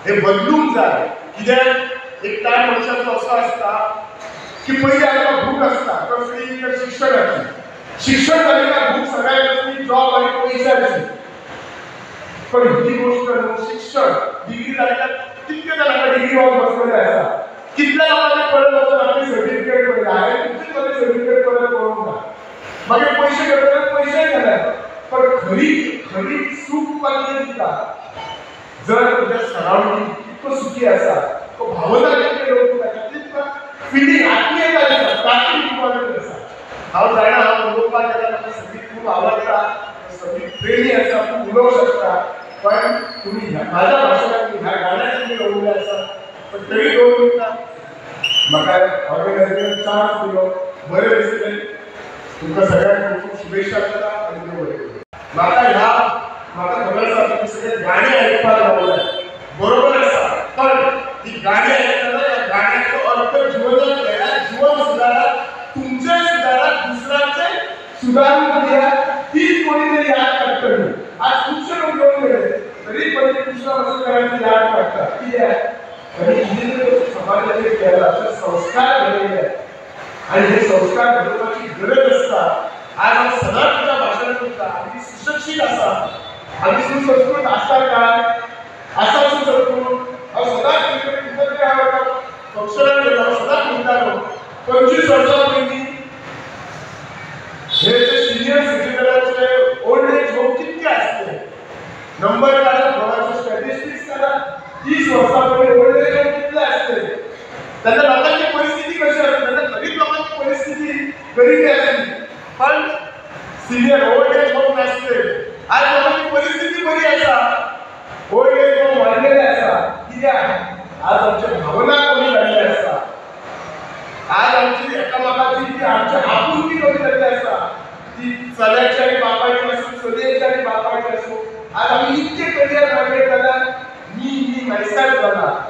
हे बदलूंक जाय. कित्याक एक टायम मनशाचो असो आसता की पयलीं आमकां भूक आसता कसली तर शिक्षणाची. शिक्षण जालें काय भूक सगळ्यांक आसली जॉब आनी पयशाची. पण ही गोष्ट न्हू, शिक्षण डिग्री जाली काय कितले जाणांक डिग्री वाज बसलेले आसा, कितल्या लोकांनी परत वचून आपली सर्टिफिकेट पळयली. हांवें कितले लोकांनी सर्टिफिकेट परत पळोवंक ना. मागीर पयशे करतना पयशेय जाले, पण खरी खरी सूख तुका कितें दिता जर तुज्या सरावंडिंग कितको सुखी आसा, तो भावना कितले लोक तुका कितली तुका फिलिंग आत्मीयता दिता, ताची इम्पॉर्टंट आसा. हांव जाणा, हांव उलोवपाक गेल्यार म्हाका संगीत खूब आवडटा, संगीत प्रेमी आसा, खूब उलोवंक शकता, पण तुमी म्हाज्या भाशणान ह्या गाण्यान तुमी उलयले आसा, पण तरी 2 मिनटां म्हाका ऑर्गनायझरान चान्स दिलो, बरें दिसलें. तुमकां सगळ्यांक खूब शुभेच्छा दिता आनी देव बरें करूं. म्हाका ह्या म्हाका खबर आसा तुमी सगळे गाणी आयकपाक लागले, बरोबर आसा, पण ही गाणी आयकतना ह्या गाण्याचो अर्थ जिवनात घेयात, जीवन सुदारात, तुमचें सुदारात, दुसऱ्यांचें सुदारून दियात, तीच कोणी तरी याद काडटली. आज खुबशे लोक येवन गेले तरी पंडित कृष्णा वसंतकरांची याद काडटा. कित्याक आनी कितें समाजाचेर केला अशे संस्कार घडयले आनी हे संस्कार घडोवपाची गरज आसता. आज हांव सदांच तुज्या भाशणांत करता, आमी सुशिक्षीत आसा, आमी सुसंस्कृत आसा काय आसा सुसंस्कृत. हांव सदांच तरी हांव एका फंक्शनाक गेलो, हांव सदांच म्हणटालो 25 वर्सां पयलीं हे जे सिनियर सिटीजनाचे ओल्ड एज होम कितके आसले, नंबर काडा, गोवाचो स्टॅटिस्टिक्स काडा, 30 वर्सां पयलीं ओल्ड एज होम कितले आसले, तेन्ना लोकांची परिस्थिती कशी आसली, तेन्ना गरीब लोकांची परिस्थिती गरीबी आसली, पण सिनियर ओल्ड एज होम नासले. आज लोकांची परिस्थिती बरी आसा, ओल्ड एज होम वाडलेले आसा. कित्याक आज आमच्या भावना कमी जाल्ली आसा, आज आमची एकामेकाची ती आमची आपुलकी कमी जाल्ली आसा, ती चल्याची आनी बापायची आसूं, चलयेची आनी बापायची आसूं. आज आमी इतके करियर मार्केट जाल्यार मी मी लायसार जाला.